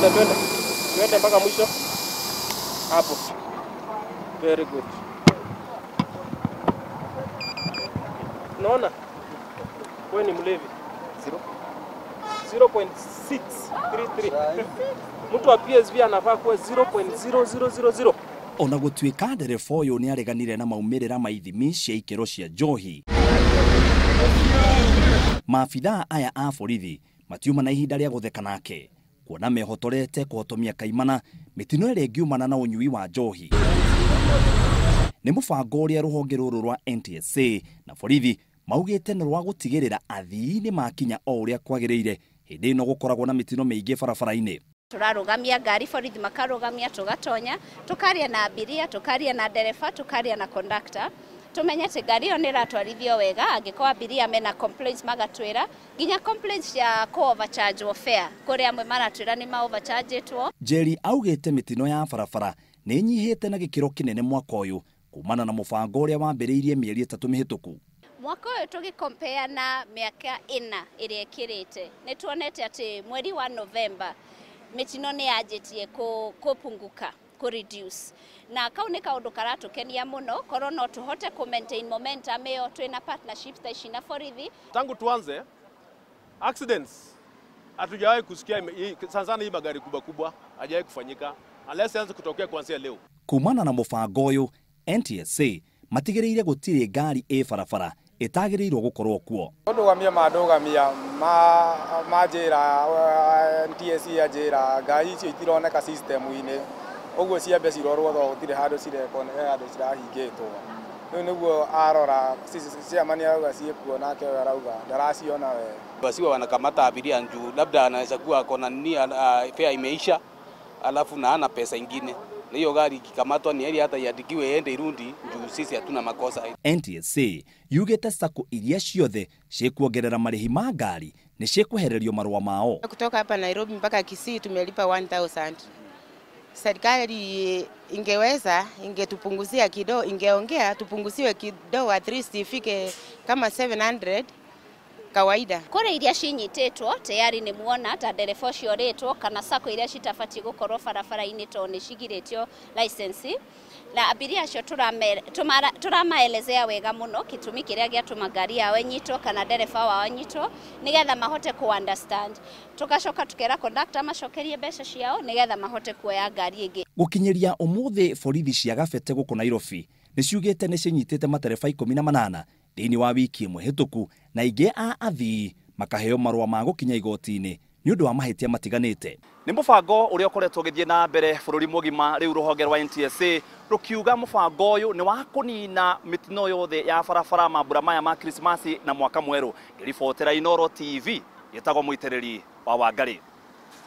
Twende twende. Twende mpaka mwisho. Hapo. Very good. Unaona? Wewe ni mlevi. 0.633. Mtu wa PSV anafaa kuwa 0.0000. Ona gũtuĩka ndereba ũyũ nĩareganire na maumĩrĩra ma ithimi cia ikĩro cia njohi, maabithaa aya a borithi matiuma na ihinda rĩa gũtheka nake, kuona mehotorete kũhotomia kaimana mĩtino ĩrĩa ĩngiumana na ũnyui wa njohi. Nĩ mũbango ũrĩa rũhonge rũrũ rwa NTSA na borithi maugĩte nĩ rwa gũtigĩrĩra athii nĩ makinya o ũrĩa kwagĩrĩire hĩndĩ ĩno gũkoragwo na mĩtino mĩingĩ barabara-inĩ. Tũrarũgamia ngari, borithi makarũgamia, tũgatonya, tũkaria na abiria, tũkaria na ndereba, tũkaria na conductor, tumenye atĩ ngari ĩyo nĩ ĩratwarithio wega. Angĩkorwo abiria mena complaints magatwĩra, nginya complaints cia kũ overcharge fare, kũrĩ amwe maratwĩra nĩ ma overchargetwo. Njeri augĩte mĩtino ya barabara nĩ ĩnyihĩte na gĩkĩro kĩnene mwaka ũyũ kumana na mũbango ũrĩa wambĩrĩirie mĩeri 3 mĩhĩtũku. Mwaka ũyũ tũgĩkompea na mĩaka 4 ĩrĩa ĩkĩrĩte, nĩ tuonete atĩ mweri wa November mĩtino nĩ yanjĩtie kũpunguka, kũ reduce, na kau nĩ kaũndũ karatũkenia mũno korwo no tũhote kũ maintain momentum ĩyo twĩna partnerships ta ici na borithi. Tangu tuanze accidents hatujawahi kusikia, sana sana hii magari kubwa kubwa hajawahi kufanyika unless ianze kutokea kuanzia leo. Kumana na mũbango ũyũ, NTSA matigĩrĩire gũtirĩ ngari ĩ barabara ĩtagĩrĩirwo gũkorwo kuo. Kũndũgamia mandũgamia manjĩra NTSA yanjĩra ngari icio itironeka system-inĩ, ũguo ciambe cirorwo tondũ gũtirĩ handũ cirekwo, nĩ handũ cirahingĩtwo. Rĩu nĩguo arora chairman arauga ciĩkuo, nake we arauga ndaraciona we. Wasiwa wanakamata abiria juu labda anaweza kuwa akona nini, fare imeisha alafu na hana pesa ingine, na hiyo gari ikikamatwa ni heri hata iandikiwe iende irundi juu sisi hatuna makosa. NTSA yugĩte sacco iria ciothe ciĩkuongerera marĩhi ma ngari nĩ ciĩkwehererio marũa mao. Kutoka hapa Nairobi mpaka Kisii tumelipa 1000. Serikali ingeweza ingetupunguzia kidogo, ingeongea tupunguziwe kidogo, at least ifike kama 700 kawaida. Kũrĩ iria cinyitĩtwo tayari nĩ muona ta ndereba ũcio ũrĩtwo, kana sacco iria citabatiĩ gũkorwo barabara-inĩ tondũ nĩ cigirĩtio license, na abiria acio tũramaelezea wega mũno gĩtũmi kĩrĩa gĩatũma ngari yao ĩnyitwo kana ndereba wao anyitwo, nĩgetha mahote kũ understand. Tũgacoka tũkera conductor macokerie mbeca ciao nĩgetha mahote kuoya ngari ĩngĩ. Gũkinyĩria ũmũthĩ borithi cia Gabete gũkũ Nairobi nĩ ciugĩte nĩ cinyitĩte matereba 18 thĩinĩ wa wiki ĩmwe hĩtũku, na aingĩ a athii makaheo marũa ma gũkinya igoti-inĩ nĩ ũndũ wa mahĩtia matiganĩte. Nĩ mũbango ũrĩa ũkoretwo ũgĩthiĩ na mbere bũrũri mũgima, rĩu rũhonge rwa NTSA rũkiuga mũbango ũyũ nĩ wa kũnina mĩtino yothe ya barabara mambura maya ma Krismasi na mwaka mwerũ. Ngĩribotera Inooro TV, gĩtagwo Mũitĩrĩri wa Wangarĩ.